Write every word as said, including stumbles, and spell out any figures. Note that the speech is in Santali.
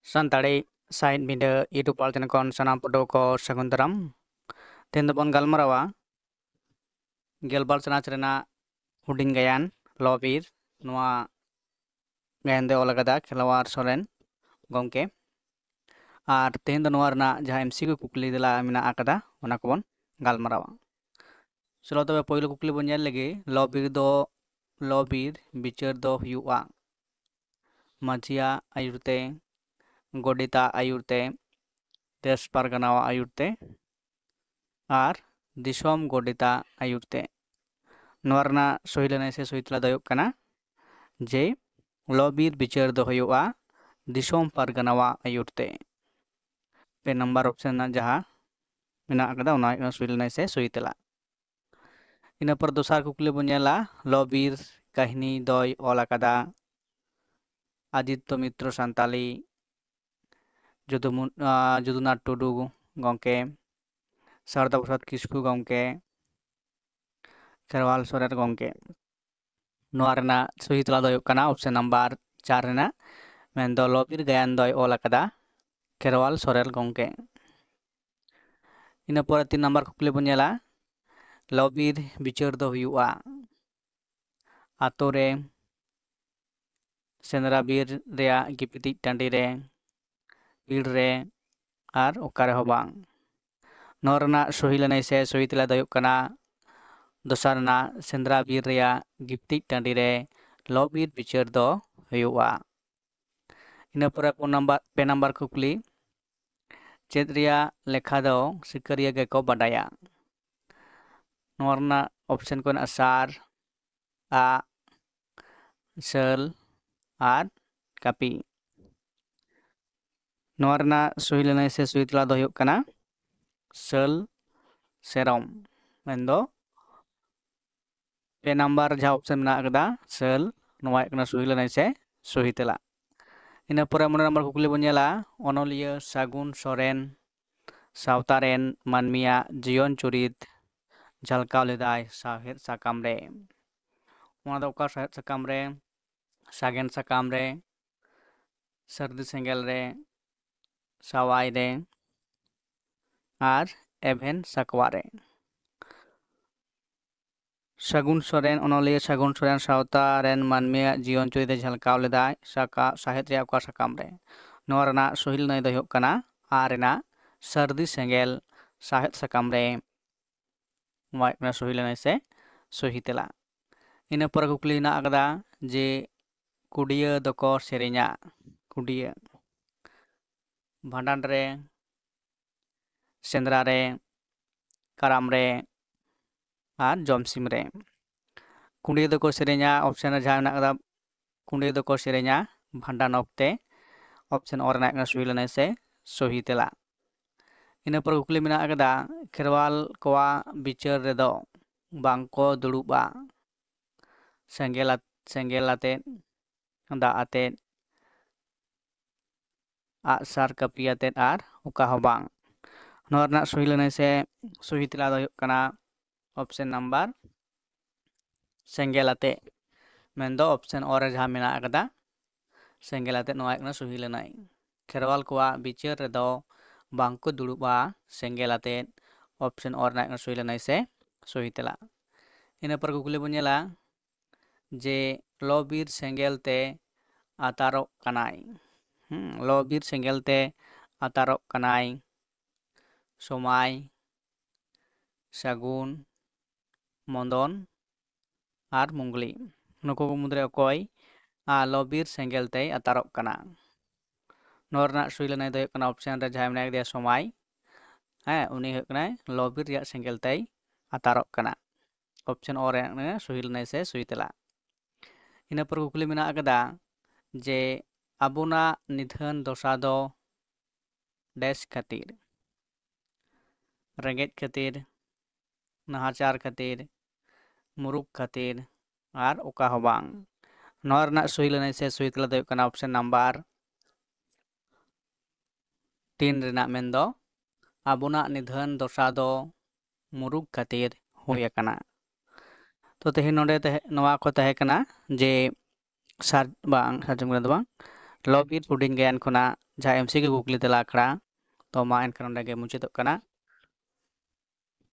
ᱥᱟᱱᱛᱟᱲᱤ ᱥᱟᱶᱦᱮᱫ ᱵᱤᱸᱰᱟᱹ YouTube ᱯᱟᱞ ᱪᱮᱱᱮᱞ ᱠᱷᱚᱱ ᱥᱟᱱᱟᱢ ᱯᱟᱹᱴᱷᱩᱣᱟᱹ ᱠᱚ ᱥᱟᱹᱜᱩᱱ ᱫᱟᱨᱟᱢ᱾ ᱛᱮᱦᱮᱧ ᱫᱚᱵᱚᱱ ᱜᱟᱞᱢᱟᱨᱟᱣᱟ ᱜᱮᱞᱵᱟᱨ ᱪᱟᱱᱟᱪ ᱨᱮᱱᱟᱜ ᱦᱩᱰᱤᱧ ᱜᱟᱭᱟᱱ ᱞᱚ ᱵᱤᱨ᱾ ᱱᱚᱣᱟ ᱜᱟᱭᱟᱱ ᱫᱚᱭ ᱚᱞ ᱟᱠᱟᱫᱟ ᱠᱷᱮᱞᱣᱟᱨ ᱥᱚᱨᱮᱱ ᱜᱚᱢᱠᱮ᱾ ᱟᱨ ᱛᱮᱦᱮᱧ ᱫᱚ ᱱᱚᱣᱟ ᱨᱮᱱᱟᱜ ᱡᱟᱦᱟᱸ MCQ ᱠᱩᱠᱞᱤ ᱛᱮᱞᱟ ᱢᱮᱱᱟᱜ ᱟᱠᱟᱫᱟ, ᱚᱱᱟ ᱠᱚᱵᱚᱱ ᱜᱟᱞᱢᱟᱨᱟᱣᱟ᱾ ᱪᱚᱞᱚ ᱛᱚᱵᱮ ᱯᱳᱭᱞᱳ ᱠᱩᱠᱞᱤ ᱵᱚᱱ ᱧᱮᱞ ᱞᱮᱜᱮ, ᱞᱚ ᱵᱤᱨ ᱫᱚ, ᱞᱚ ᱵᱤᱨ ᱵᱤᱪᱟᱹᱨ ᱫᱚ ᱦᱩᱭᱩᱜᱼᱟ ᱢᱟᱹᱡᱷᱤᱭᱟᱜ ᱟᱹᱭᱩᱨ ᱛᱮ, ᱜᱚᱰᱮᱛᱟᱜ ᱟᱹᱭᱩᱨ ᱛᱮ, ᱫᱮᱥ ᱯᱟᱨᱜᱟᱱᱟᱣᱟᱜ ᱟᱹᱭᱩᱨ ᱛᱮ ᱟᱨ ᱫᱤᱥᱚᱢ ᱜᱚᱰᱮᱛᱟᱜ ᱟᱹᱭᱩᱨ ᱛᱮ᱾ ᱱᱚᱣᱟ ᱨᱮᱱᱟᱜ ᱥᱚᱦᱤ ᱞᱟᱹᱱᱟᱹᱭ ᱥᱮ ᱥᱚᱦᱤ ᱛᱮᱞᱟ ᱫᱚ ᱦᱩᱭᱩᱜ ᱠᱟᱱᱟ ᱡᱮ ᱞᱚ ᱵᱤᱨ ᱵᱤᱪᱟᱹᱨ ᱫᱚ ᱦᱩᱭᱩᱜᱼᱟ ᱫᱤᱥᱚᱢ ᱯᱟᱨᱜᱟᱱᱟᱣᱟᱜ ᱟᱹᱭᱩᱨ ᱛᱮ᱾ ᱯᱮ ᱱᱟᱢᱵᱟᱨ ᱚᱯᱥᱮᱱ ᱨᱮᱱᱟᱜ ᱡᱟᱦᱟᱸ ᱢᱮᱱᱟᱜ ᱟᱠᱟᱫᱟ, ᱚᱱᱟ ᱦᱩᱭᱩᱜ ᱠᱟᱱᱟ ᱥᱚᱦᱤ ᱞᱟᱹᱱᱟᱹᱭ ᱥᱮ ᱥᱚᱦᱤ ᱛᱮᱞᱟ᱾ ᱤᱱᱟᱹ ᱯᱚᱨ ᱫᱚᱥᱟᱨ ᱠᱩᱠᱞᱤ ᱵᱚᱱ ᱧᱮᱞᱟ, ᱞᱚ ᱵᱤᱨ ᱠᱟᱹᱦᱱᱤ ᱫᱚᱭ ᱚᱞ ᱟᱠᱟᱫᱟ ᱟᱫᱤᱛᱛᱚ ᱢᱤᱛᱨᱚ ᱥᱟᱱᱛᱟᱞᱤ, ᱡᱚᱫᱩᱢᱩ-, ᱟᱸ, ᱡᱚᱫᱩᱱᱟᱛᱷ ᱴᱩᱰᱩ ᱜᱚᱢᱠᱮ, ᱥᱟᱨᱚᱫᱟ ᱯᱨᱚᱥᱟᱫᱽ ᱠᱤᱥᱠᱩ ᱜᱚᱢᱠᱮ, ᱠᱷᱮᱨᱣᱟᱞ ᱥᱚᱨᱮᱱ ᱜᱚᱢᱠᱮ᱾ ᱱᱚᱣᱟ ᱨᱮᱱᱟᱜ ᱥᱚᱦᱤ ᱛᱮᱞᱟ ᱫᱚ ᱦᱩᱭᱩᱜ ᱠᱟᱱᱟ ᱚᱯᱥᱮᱱ ᱱᱟᱢᱵᱟᱨ ᱪᱟᱨ ᱨᱮᱱᱟᱜ, ᱢᱮᱱᱫᱚ ᱞᱚ ᱵᱤᱨ ᱜᱟᱭᱟᱱ ᱫᱚᱭ ᱚᱞ ᱟᱠᱟᱫᱟ ᱠᱷᱮᱨᱣᱟᱞ ᱥᱚᱨᱮᱱ ᱜᱚᱢᱠᱮ᱾ ᱤᱱᱟᱹ ᱯᱚᱨᱮ ᱛᱤᱱ ᱱᱟᱢᱵᱟᱨ ᱠᱩᱠᱞᱤ ᱵᱚᱱ ᱧᱮᱞᱟ, ᱞᱚ ᱵᱤᱨ ᱵᱤᱪᱟᱹᱨ ᱫᱚ ᱦᱩᱭᱩᱜᱼᱟ ᱟᱛᱳ ᱨᱮ, ᱥᱮᱸᱫᱽᱨᱟ ᱵᱤᱨ ᱨᱮᱭᱟᱜ ᱜᱤᱯᱤᱛᱤᱡ ᱴᱟᱺᱰᱤ ᱨᱮ, ᱵᱤᱨ ᱨᱮ ᱟᱨ ᱚᱠᱟ ᱨᱮᱦᱚᱸ ᱵᱟᱝ᱾ ᱱᱚᱣᱟ ᱨᱮᱱᱟᱜ ᱥᱚᱦᱤ ᱞᱟᱹᱱᱟᱹᱭ ᱥᱮ ᱥᱚᱦᱤ ᱛᱮᱞᱟ ᱫᱚ ᱦᱩᱭᱩᱜ ᱠᱟᱱᱟ ᱫᱚᱥᱟᱨ ᱨᱮᱱᱟᱜ ᱥᱮᱸᱫᱽᱨᱟ ᱵᱤᱨ ᱨᱮᱭᱟᱜ ᱜᱤᱯᱤᱛᱤᱡ ᱴᱟᱺᱰᱤ ᱨᱮ ᱞᱚ ᱵᱤᱨ ᱵᱤᱪᱟᱹᱨ ᱫᱚ ᱦᱩᱭᱩᱜᱼᱟ᱾ ᱤᱱᱟᱹ ᱯᱚᱨᱮ ᱯᱩᱱ ᱱᱟᱢᱵᱟᱨ, ᱯᱮ ᱱᱟᱢᱵᱟᱨ ᱠᱩᱠᱞᱤ, ᱪᱮᱫ ᱨᱮᱭᱟᱜ ᱞᱮᱠᱷᱟ ᱫᱚ ᱥᱤᱠᱟᱹᱨᱤᱭᱟᱹ ᱜᱮᱠᱚ ᱵᱟᱰᱟᱭᱟ? ᱱᱚᱣᱟ ᱨᱮᱱᱟᱜ ᱚᱯᱥᱮᱱ ᱠᱚ ᱦᱮᱱᱟᱜᱼᱟ ᱥᱟᱨ, ᱟᱜ, ᱥᱟᱹᱞ ᱟᱨ ᱠᱟᱹᱯᱤ᱾ ᱱᱚᱣᱟ ᱨᱮᱱᱟᱜ ᱥᱚᱦᱤ ᱞᱟᱹᱱᱟᱹᱭ ᱥᱮ ᱥᱚᱦᱤ ᱛᱮᱞᱟ ᱫᱚ ᱦᱩᱭᱩᱜ ᱠᱟᱱᱟ ᱥᱟᱹᱞ ᱥᱮᱨᱚᱢ, ᱢᱮᱱᱫᱚ ᱯᱮ ᱱᱟᱢᱵᱟᱨ ᱡᱟᱦᱟᱸ ᱚᱯᱥᱮᱱ ᱢᱮᱱᱟᱜ ᱟᱠᱟᱫᱟ ᱥᱟᱹᱞ, ᱱᱚᱣᱟ ᱦᱩᱭᱩᱜ ᱠᱟᱱᱟ ᱥᱚᱦᱤ ᱞᱟᱹᱱᱟᱹᱭ ᱥᱮ ᱥᱚᱦᱤ ᱛᱮᱞᱟ᱾ ᱤᱱᱟᱹ ᱯᱚᱨᱮ ᱢᱚᱬᱮ ᱱᱟᱢᱵᱟᱨ ᱠᱩᱠᱞᱤ ᱵᱚᱱ ᱧᱮᱞᱟ, ᱚᱱᱚᱞᱤᱭᱟᱹ ᱥᱟᱹᱜᱩᱱ ᱥᱚᱨᱮᱱ ᱥᱟᱶᱛᱟ ᱨᱮᱱ ᱢᱟᱹᱱᱢᱤᱭᱟᱜ ᱡᱤᱭᱚᱱ ᱪᱩᱨᱤᱛ ᱡᱷᱟᱞᱠᱟᱣ ᱞᱮᱫᱟᱭ ᱥᱟᱶᱦᱮᱫ ᱥᱟᱠᱟᱢ ᱨᱮ᱾ ᱚᱱᱟ ᱫᱚ ᱚᱠᱟ ᱥᱟᱶᱦᱮᱫ ᱥᱟᱠᱟᱢ ᱨᱮ? ᱥᱟᱜᱮᱱ ᱥᱟᱠᱟᱢ ᱨᱮ, ᱥᱟᱹᱨᱫᱤ ᱥᱮᱸᱜᱮᱞ ᱨᱮ, ᱥᱟᱶᱟᱭ ᱨᱮ ᱟᱨ ᱮᱵᱷᱮᱱ ᱥᱟᱠᱣᱟ ᱨᱮ᱾ ᱥᱟᱹᱜᱩᱱ ᱥᱚᱨᱮᱱ, ᱚᱱᱚᱞᱤᱭᱟᱹ ᱥᱟᱹᱜᱩᱱ ᱥᱚᱨᱮᱱ ᱥᱟᱶᱛᱟ ᱨᱮᱱ ᱢᱟᱹᱱᱢᱤᱭᱟᱜ ᱡᱤᱭᱚᱱ ᱪᱩᱨᱤᱛ ᱮ ᱡᱷᱟᱞᱠᱟᱣ ᱞᱮᱫᱟᱭ ᱥᱟᱠᱟ-, ᱥᱟᱶᱦᱮᱫ ᱨᱮᱭᱟᱜ ᱚᱠᱟ ᱥᱟᱠᱟᱢ ᱨᱮ? ᱱᱚᱣᱟ ᱨᱮᱱᱟᱜ ᱥᱚᱦᱤ ᱞᱟᱹᱱᱟᱹᱭ ᱫᱚ ᱦᱩᱭᱩᱜ ᱠᱟᱱᱟ ᱟ ᱨᱮᱱᱟᱜ ᱥᱟᱹᱨᱫᱤ ᱥᱮᱸᱜᱮᱞ ᱥᱟᱶᱦᱮᱫ ᱥᱟᱠᱟᱢ ᱨᱮ᱾ ᱱᱚᱣᱟ ᱦᱩᱭᱩᱜ ᱠᱟᱱᱟ ᱥᱚᱦᱤ ᱞᱟᱹᱱᱟᱹᱭ ᱥᱮ ᱥᱚᱦᱤ ᱛᱮᱞᱟ᱾ ᱤᱱᱟᱹ ᱯᱚᱨᱮ ᱠᱩᱠᱞᱤ ᱦᱮᱱᱟᱜ ᱟᱠᱟᱫᱟ ᱡᱮ ᱠᱩᱰᱤᱭᱟᱹ ᱫᱚᱠᱚ ᱥᱮᱨᱮᱧᱟ, ᱠᱩᱰᱤᱭᱟᱹ ᱵᱷᱟᱸᱰᱟᱱ ᱨᱮ, ᱥᱮᱸᱫᱽᱨᱟ ᱨᱮ, ᱠᱟᱨᱟᱢ ᱨᱮ ᱟᱨ ᱡᱚᱢᱥᱤᱢ ᱨᱮ᱾ ᱠᱩᱰᱤᱭᱟᱹ ᱫᱚᱠᱚ ᱥᱮᱨᱮᱧᱟ, ᱚᱯᱥᱮᱱ ᱨᱮ ᱡᱟᱦᱟᱸ ᱢᱮᱱᱟᱜ ᱟᱠᱟᱫᱟ, ᱠᱩᱰᱤᱭᱟᱹ ᱫᱚᱠᱚ ᱥᱮᱨᱮᱧᱟ ᱵᱷᱟᱸᱰᱟᱱ ᱚᱠᱛᱮ, ᱚᱯᱥᱮᱱ ᱚ ᱨᱮᱱᱟᱜ ᱠᱟᱱᱟ ᱥᱚᱦᱤ ᱞᱟᱹᱱᱟᱹᱭ ᱥᱮ ᱥᱚᱦᱤ ᱛᱮᱞᱟ᱾ ᱤᱱᱟᱹ ᱯᱚᱨ ᱠᱩᱠᱞᱤ ᱢᱮᱱᱟᱜ ᱟᱠᱟᱫᱟ, ᱠᱷᱮᱨᱣᱟᱞ ᱠᱚᱣᱟᱜ ᱵᱤᱪᱟᱹᱨ ᱨᱮᱫᱚ ᱵᱟᱝᱠᱚ ᱫᱩᱲᱩᱵᱼᱟ ᱥᱮᱸᱜᱮᱞ ᱟᱛ-, ᱥᱮᱸᱜᱮᱞ ᱟᱛᱮᱫ, ᱫᱟᱜ ᱟᱛᱮᱫ, ᱟᱜᱼᱥᱟᱨ ᱠᱟᱹᱯᱤ ᱟᱛᱮᱫ ᱟᱨ ᱚᱠᱟ ᱦᱚᱸ ᱵᱟᱝ᱾ ᱱᱚᱣᱟ ᱨᱮᱱᱟᱜ ᱥᱚᱦᱤ ᱞᱟᱹᱱᱟᱹᱭ ᱥᱮ ᱥᱚᱦᱤ ᱛᱮᱞᱟ ᱫᱚ ᱦᱩᱭᱩᱜ ᱠᱟᱱᱟ ᱚᱯᱥᱮᱱ ᱱᱟᱢᱵᱟᱨ ᱥᱮᱸᱜᱮᱞ ᱟᱛᱮ, ᱢᱮᱱᱫᱚ ᱚᱯᱥᱮᱱ ᱚ ᱨᱮ ᱡᱟᱦᱟᱸ ᱢᱮᱱᱟᱜ ᱟᱠᱟᱫᱟ ᱥᱮᱸᱜᱮᱞ ᱟᱛᱮ, ᱱᱚᱣᱟ ᱦᱩᱭᱩᱜ ᱠᱟᱱᱟ ᱥᱚᱦᱤ ᱞᱟᱹᱱᱟᱹᱭ᱾ ᱠᱷᱮᱨᱣᱟᱞ ᱠᱚᱣᱟᱜ ᱵᱤᱪᱟᱹᱨ ᱨᱮᱫᱚ ᱵᱟᱝᱠᱚ ᱫᱩᱲᱩᱵᱼᱟ ᱥᱮᱸᱜᱮᱞ ᱟᱛᱮ, ᱚᱯᱥᱮᱱ ᱚ ᱨᱮᱱᱟᱜ ᱦᱩᱭᱩᱜ ᱠᱟᱱᱟ ᱥᱚᱦᱤ ᱞᱟᱹᱱᱟᱹᱭ ᱥᱮ ᱥᱚᱦᱤ ᱛᱮᱞᱟ᱾ ᱤᱱᱟᱹ ᱯᱚᱨ ᱠᱩᱠᱞᱤ ᱵᱚᱱ ᱧᱮᱞᱟ ᱡᱮ ᱞᱚ ᱵᱤᱨ ᱥᱮᱸᱜᱮᱞ ᱛᱮ ᱟᱛᱟᱨᱚᱜ ᱠᱟᱱᱟᱭ᱾ ᱦᱩᱸ, ᱞᱚ ᱵᱤᱨ ᱥᱮᱸᱜᱮᱞ ᱛᱮ ᱟᱛᱟᱨᱚᱜ ᱠᱟᱱᱟᱭ ᱥᱚᱢᱟᱭ, ᱥᱟᱹᱜᱩᱱ, ᱢᱚᱫᱚᱱ ᱟᱨ ᱢᱩᱜᱽᱞᱤ᱾ ᱱᱩᱠᱩ ᱠᱚ ᱢᱩᱫᱽᱨᱮ ᱚᱠᱚᱭ, ᱟ, ᱞᱚ ᱵᱤᱨ ᱥᱮᱸᱜᱮᱞ ᱛᱮᱭ ᱟᱛᱟᱨᱚᱜ ᱠᱟᱱᱟ? ᱱᱚᱣᱟ ᱨᱮᱱᱟᱜ ᱥᱩᱭ ᱞᱟᱹᱱᱟᱹᱭ ᱫᱚ ᱦᱩᱭᱩᱜ ᱠᱟᱱᱟ ᱚᱯᱥᱮᱱ ᱨᱮ ᱡᱟᱦᱟᱸᱭ ᱢᱮᱱᱟᱭ ᱠᱟᱫᱮᱭᱟ ᱥᱚᱢᱟᱭ, ᱦᱮᱸ, ᱩᱱᱤ ᱦᱩᱭᱩᱜ ᱠᱟᱱᱟᱭ ᱞᱚ ᱵᱤᱨ ᱨᱮᱭᱟᱜ ᱥᱮᱸᱜᱮᱞ ᱛᱮᱭ ᱟᱛᱟᱨᱚᱜ ᱠᱟᱱᱟ᱾ ᱚᱯᱥᱮᱱ ᱚ ᱨᱮ ᱥᱩᱭ ᱞᱟᱹᱱᱟᱹᱭ ᱥᱮ ᱥᱩᱭ ᱛᱮᱞᱟ᱾ ᱤᱱᱟᱹ ᱯᱚᱨ ᱠᱩᱠᱞᱤ ᱢᱮᱱᱟᱜ ᱟᱠᱟᱫᱟ ᱡᱮ ᱟᱵᱚᱱᱟᱜ ᱱᱤᱫᱷᱟᱹᱱ ᱫᱚᱥᱟ ᱫᱚ ᱰᱮᱥ ᱠᱷᱟᱹᱛᱤᱨ? ᱨᱮᱸᱜᱮᱡ ᱠᱷᱟᱹᱛᱤᱨ, ᱱᱟᱦᱟᱪᱟᱨ ᱠᱷᱟᱹᱛᱤᱨ, ᱢᱩᱨᱩᱠ ᱠᱷᱟᱹᱛᱤᱨ ᱟᱨ ᱚᱠᱟ ᱦᱚᱸ ᱵᱟᱝ᱾ ᱱᱚᱣᱟ ᱨᱮᱱᱟᱜ ᱥᱩᱭ ᱞᱟᱹᱱᱟᱹᱭ ᱥᱮ ᱥᱩᱭ ᱛᱮᱞᱟ ᱫᱚ ᱦᱩᱭᱩᱜ ᱠᱟᱱᱟ ᱚᱯᱥᱮᱱ ᱱᱟᱢᱵᱟᱨ ᱛᱤᱱ ᱨᱮᱱᱟᱜ, ᱢᱮᱱᱫᱚ ᱟᱵᱚᱱᱟᱜ ᱱᱤᱫᱷᱟᱹᱱ ᱫᱚᱥᱟ ᱫᱚ ᱢᱩᱨᱩᱠ ᱠᱷᱟᱹᱛᱤᱨ ᱦᱩᱭ ᱟᱠᱟᱱᱟ᱾ ᱛᱚ ᱛᱮᱦᱮᱧ ᱱᱚᱰᱮ ᱛᱟᱦᱮᱸ, ᱱᱚᱣᱟ ᱠᱚ ᱛᱟᱦᱮᱸ ᱠᱟᱱᱟ ᱡᱮ ᱥᱟᱨ-, ᱵᱟᱝ, ᱥᱟᱨᱡᱚᱢ ᱜᱤᱨᱟᱹ ᱫᱚ ᱵᱟᱝ, ᱞᱚᱵᱤᱨ ᱯᱩᱰᱤᱝ ᱜᱟᱭᱟᱱ ᱠᱷᱚᱱᱟᱜ ᱡᱟᱦᱟᱸ ᱮᱢᱥᱤᱠᱤᱭᱩ ᱠᱩᱠᱞᱤ ᱛᱮᱞᱟ ᱟᱠᱷᱲᱟ᱾ ᱛᱚ ᱢᱟ ᱮᱱᱠᱷᱟᱱ ᱱᱚᱸᱰᱮ ᱜᱮ ᱢᱩᱪᱟᱹᱫᱚᱜ ᱠᱟᱱᱟ᱾